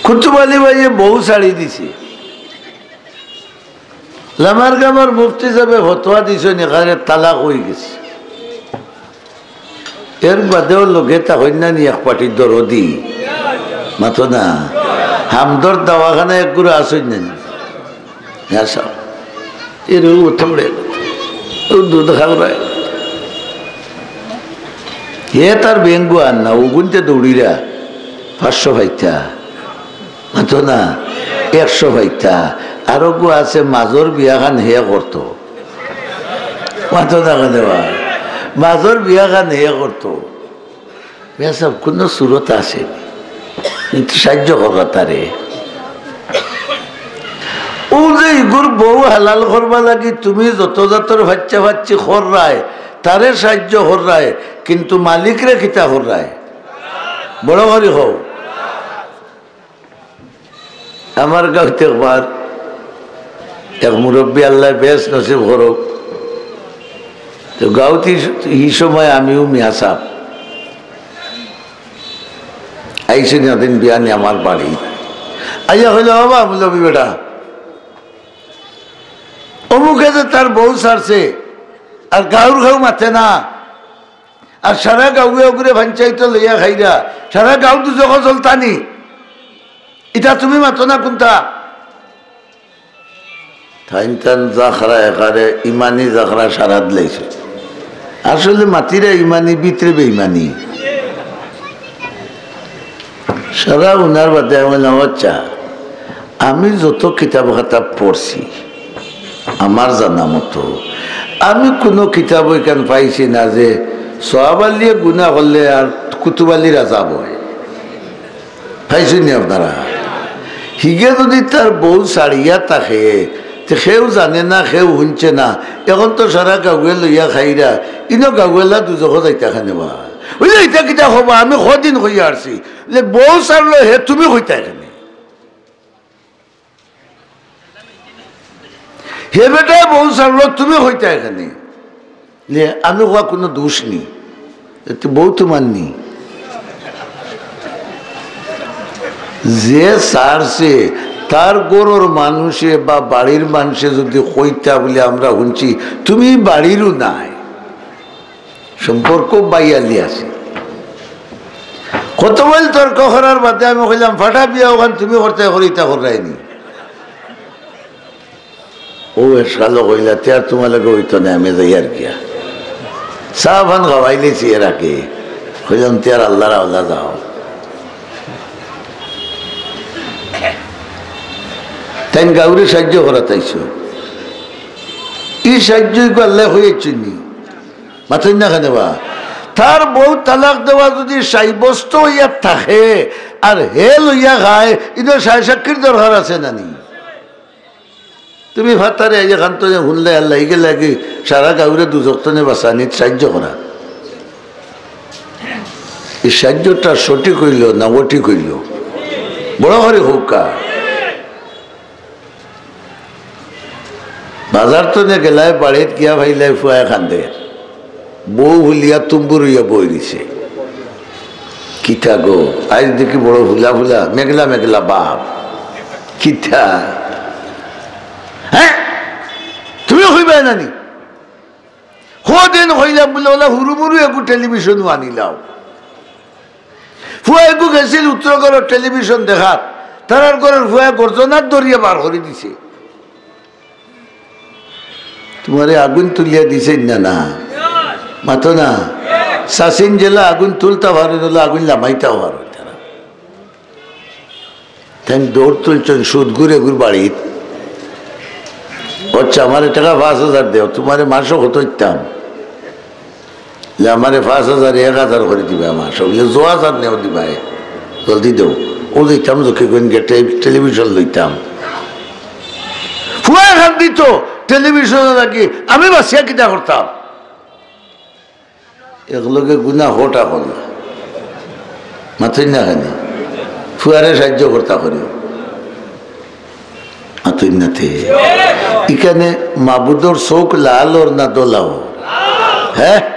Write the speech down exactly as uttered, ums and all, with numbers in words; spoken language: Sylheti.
কুতুব আলী ভাইয়ে বউ ছাড়ি দিছে। লামার গামার মুফতি সাবে ফতোয়া দিছইন, এখানে তালাক অই গেছে। এর বাদেও লগে তা হইন না নি এক পার্টির দরদি। মাতো না। হামদর্দ দাওয়াখানা এক গুরু আসইন না নি। হ্যাঁ, সাব। এর ও থমড়ে। ও দুধ খাওয়ায়। হে তার বেঙ্গু আর না, ওগুনতে দৌড়িরা। পাঁচশো পাইতা। মাতো না, একশো পাইতা। আরো গু আছে, মাজর বিয়াখান হে করতো। মাতো না কেনে বা? মাজর বিয়াখান হে করতো। মিয়া সাব, কুনু সুরত আছে নি? কিন্তু সাহায্য করবা তারে। ও যে ইগুর বউ হালাল করবা লাগি তুমি যত জাতর ফাচ্চা ফাচ্চি কররায়, তারে সাহায্য কররায়, কিন্তু মালিকরে কিতা কররায়? বড় করি কও। আমার গাঁওত একবার এক মুরব্বী, আল্লায় বেশ নসিব করুক, তো গাঁওত ই, ই সময় আমিও মিয়া সাব আইছি নাদিন বিয়ানি আমার বাড়ি। আইয়া কইল, "বাবা মৌলভী বেটা, অমুকে যে তার বউ ছাড়ছে, আর গাঁওর কেউ মাতে না, আর সারা গাঁওয়ে ওগুরে পঞ্চায়েত লইয়া খাইরা, সারা গাঁও দুজখ চলতানি, ইটা তুমি মাতো না কুনতা?" তাইন তান জাখরা একারে ইমানি জাখরা সারাদ লাইছে। আসলে মাতিরা ইমানি, ভিতরে বেইমানি। সারা উনার বাদে আমি বললাম, "আচ্ছা, আমি যত কিতাব খাতা পড়ছি, আমার জানা মতো আমি কুনু কিতাব ওইখান পাইছি না যে সোহাব আলীয়ে গুনা করলে আর কুতুব আলীর আজাব হয়।" পাইছইন নি আপনারা? হিগে যদি তার বউ ছাড়িয়া থাকে, তে কেউ জানে না, কেউ হুনছে না। এখন তো সারা গাঁওয়ে লইয়া খাইরা, ইনো গাঁওয়ালা দুজখ যাইতা কেনে বা? বুঝলে, ইটা কিতা কবা? আমি কদিন কইয়া আসছি যে বউ ছাড়লো হে, তুমি কইতায় কেনে? হে বেটায় বউ ছাড়লো, তুমি কইতায় কেনে? লে, আমি কওয়া কুনু দোষ নি, এতে বউ তুমার নি। যে ছাড়ছে, তার ঘরর মানুষে বা বাড়ির মানুষে যদি কইতা বুলে আমরা হুনছি, তুমি বাড়িরও নাই, সম্পর্ক বাইয়ালি আছে। কত বইল তর্ক করার বাদে আমি কইলাম, "ফাটা বিয়া ওখান তুমি করতে করি, ইতা কররায় নি?" ও এসালো কইলা, "তে আর তুমার লগে অইতো না, আমি যাইয়ার গিয়া।" চা পান খাওয়াইলিছি এর আগে। কইলাম, "তে আর আল্লার আওলা যাও।" তাইন গাঁওরে সাহায্য করাত আইছো। ই সাহায্য ইগু আল্লায় কইয়াইছইন নি? মাতইন না কেনে বা? তার বউ তালাক দেওয়া যদি সাব্যস্ত অইয়া থাকে আর হে লইয়া খায়, ইনো সায় সাক্ষীর দরকার আছে না নি? তুমি ফাতারে আইয়া খান্ত হুনলে আল্লাহ ইগে লাগি সারা গাঁওরে দুজখ তনে বাঁচানিত সাহায্য করা। ই সাহায্যটা সঠিক অইলো না অঠিক অইলো? বড় করি কউক্কা। বাজার তনে গেলায়, বাড়িত গিয়া পাইলায় ফুয়ায় কান্দের। বউ হুলিয়া তুম্বুর অইয়া বই রইছে। "কিতা গো, আইজ দেখি বড় ফুলা ফুলা, মেঘলা মেঘলা ভাব। কিতা? হ্যাঁ? তুমি কইবায় না নি?" কদিন কইলাম বুলে, "ওলা হুরুমুরু একটু টেলিভিশনও আনিলাও।" ফুয়া একটু গেছিল উত্তর ঘরর টেলিভিশন দেখাত, তারার ঘরর ফুয়া গর্জনার দরিয়া বার করি দিছে। তুমারে আগুন তুলিয়া দিছে না, না? মাতো না। চাচিন যেলা আগুন তুলতা পারইন, ওলা আগুন লামাইতাও পারইন তারা। তাইন দৌড় তুলছইন সুদগুর এগুর বাড়িত। "আচ্ছা, আমারে টেকা পাঁচ হাজার দেও, তুমারে মাসো কত দিতাম?" যে, "আমারে পাঁচ হাজার, এক হাজার করি দিবায় মাসো।" বুলে, "যো হাজার নেও দিবায়, জলদি দেও।" ও দিতাম যখন গিয়া টে-, টেলিভিশন লইতাম। ফুয়ায় কান্দিত, টেলিভিশনর লাগি আমি বাঁচিয়া কিতা করতাম? একলগে গুনা কটা করলা। মাতইন না কেনে? ফুয়ারে সাহায্য করতা করিও। মাতইন না তে। ইখানে মাবুদর চউখ লাল অর না ধলা অর? হ্যাঁ?